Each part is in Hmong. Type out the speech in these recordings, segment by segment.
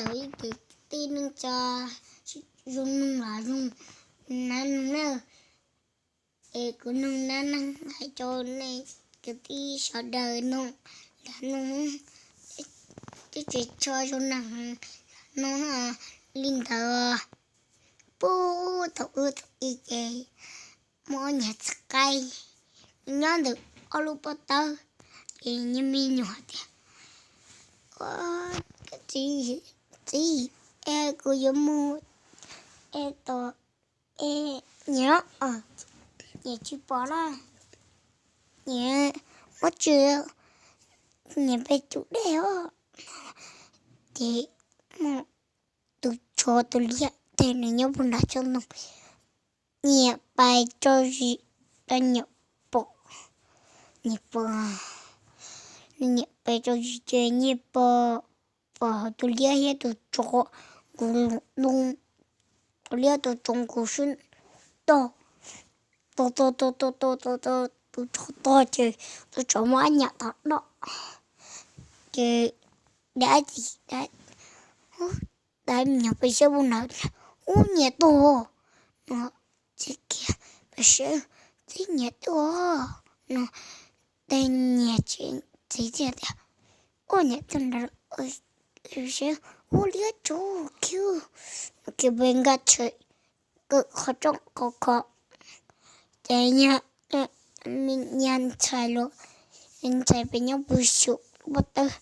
Ib kwv tij neej tsa, zoo neeg los zoo nab neeg na. Es kuv nug nab neeg hais rau nej kwv tij sawv daws noog, los noog twb tsis tshua zoo neeg, los noog li ntawd. Puag thaum ub thaum ub ces muaj ob niag txiv qaib nyob ntawm ob lub pob tawb, ces nyias me nyuam tias, Txiv, es kuv yuav mus es tom es nyias, nyias tsis pom na, nyias muab tsis, nyias pem tus dej os. Ces tus tsov tus liab teg nws nyob puag nram tsob ntoo, nyias pais tso zis, nyias pom, nyias pom, nyias pais tso zis ces nyias pom, pom tus liab thiab tus tsov nkaus ntoo, tus liab tus tsov nkaus sib tog, tog tog tog tog tog tog, tus tsov tog ces tus tsov muab ab nyam tod doj, ces dab tsi, dab me nyuam peb saib puag nrad, ub nyias tuag no, txiv kiag peb saib, txiv nyias tuag no, tej nyias txiv tias, ub nyias tuag nrad, seb ub liab tsov kiag, kiag peb nkag tsheb, kawm qhov rooj qhov kho, ces nyias ntxhais los, ntxhais pem nyob puag saum pob tawb,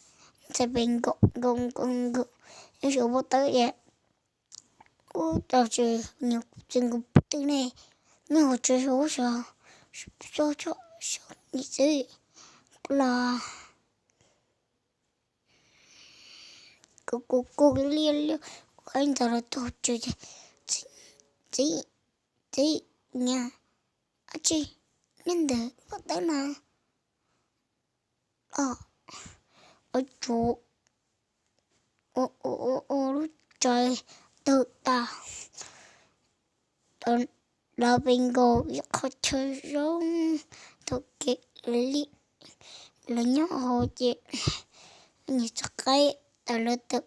ntxhais pem nkaum nkaum nkaum nkaum nyob saum pob tawb es, ub tau tsis, nyias tsis nkaum pob tw ne, nyob hauv tsev saum, saum, saum, saum niam txiv los, kuv kuv kuv liab liab ua ib ntawd los tau tsis, txiv, txiv, nyias, ab tsi, nyob ntawm pob tawb no los, ua tsuv, ua lub tsev tawg tas, lawv pem nkaus ib qho chaw zoo, thaum kev li lawv nyob hauv ces nyias txog qaib tas lawv tawm,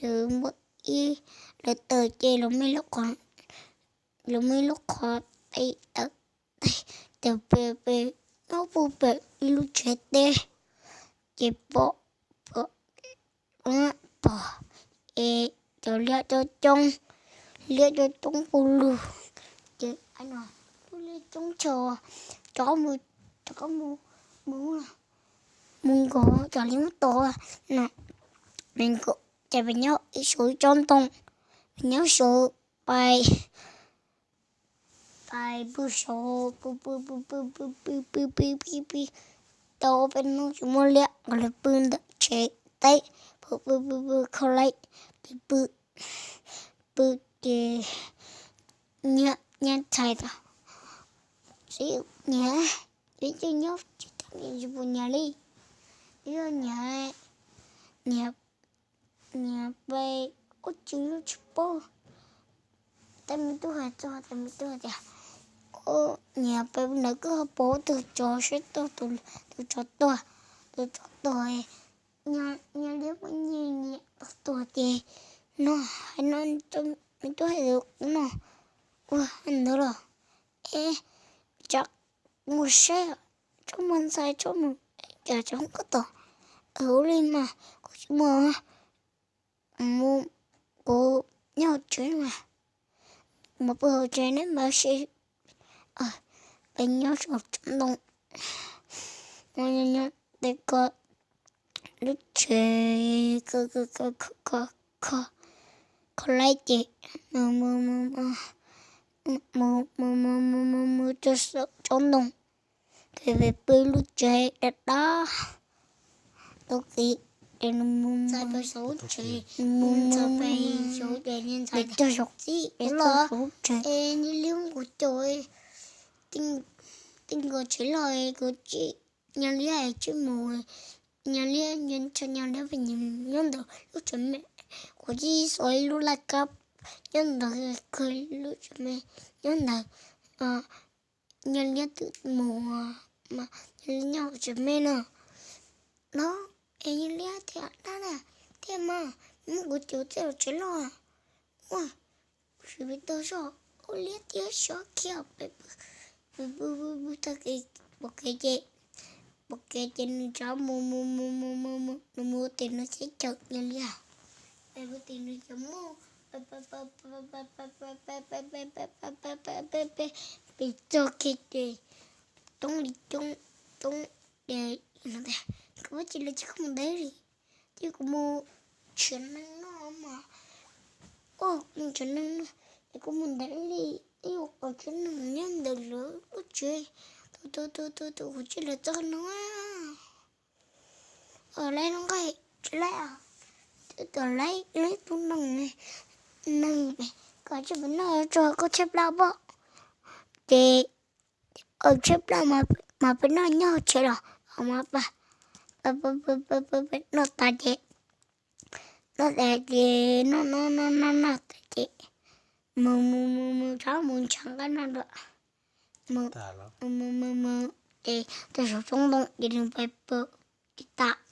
lawv muaj ib, lawv tawm ces lawv muaj ib lub qhov, lawv muaj ib lub qhov tawm, tawm pem, pem, nyob puag pem ib lub tsev teb, ces pom, pom, pom es cov liab coob coob, liab coob coob puag lug, ces no, lub liab coob chaw, rov qab mus, rov qab mus, mus, mus nkaum cov liab muab tom no, ces peb nyob ib saum ib tsob ntoo, peb nyob saud pais, pais pw saud, pw pw pw pw pw pw pw pw pw pw tau peb hnub tsis muaj liab, nkawd los pw ntawm tsev teb, pw pw pw pw kho laib, ces pw, pw ces nyias ntxhais tas, txiv, nyias, nyias nyob tsis tau nyias tsis pom nyias li, yog nyias, nyias, nyias pem ub tsis, tsis paub. Tej me tub hais txog, tej me tub hais tias, nyias pem ntawd koj ho pom tus tsov sib tog, tus tsov tuag, tus tsov tuag, nyias liab muaj nyias nyiam tuag ces no, hais no, me tub hais no, ua ntawd los, es tsam mus saib, tsob mus ntxhais tsob mus, cas tsob mus koj tom, ua li mas kuv tsis mus, kuv nyob hauv tsev mas, mus pw hauv tsev neb mas si, peb nyob saum tsob ntoo, nyob tej ko lub tsev, kho laib ces mus, mus, mus, mus, mus, mus, mus rau saum tsob ntoo, peb pw lub tsev dab dab, tau kiv, es nws mus, mus, mus, mus, mus, peb txog saum tsev, es nws liab kuv caum, tej nkaus tsev los kuv tsis, nyias liab tsis mus, nyias liab, nyias liab pem nyob ntawm lub tsev me, kuv tsis xov ib lub laj kab nyob ntawd, lub tsev me nyob ntawd, nyias liab twb mus, mas nyias liab nyob hauv tsev me no, no, es nyias liab tias dab na, thiaj mas, Muab kuv coj txij los tsev los. Ua, sim pem tog zoj, ua liab tiab xyov khiab pem pw pw pw pw tag kev, pom kev ces, pom kev ces nws rov mus mus mus mus mus mus, nws mus ua tim nws teb chaws nyob li os. Mus tim nws cov muj, pem txog kiag ces toob li coob, toob, es kuv ua tsis los ces kuv mus ntev li, ces kuv mus nrhiav neeg noj mas, ua kuv mus nrhiav neeg noj, es kuv mus ntev li, ib qhov tsev neeg nyob ntawm lawv lub tsev, tu tu tu tu tu kuv tsis los txog no. Laib lub nqaij tsis laib, twb tau laib, laib tub neeg, neeg kom tsis pub noj tso koj tshaib plab pob. Ces tshaib plab mas peb noj nyob tsev los mas pab, pab noj tas ces, noj tas ces noj noj noj noj noj tas ces mus mus mus mus rov mus ntshav nqaij noj dua, mus mus mus mus ces tau saum tsob ntoo ces nws pais pw, ces tas.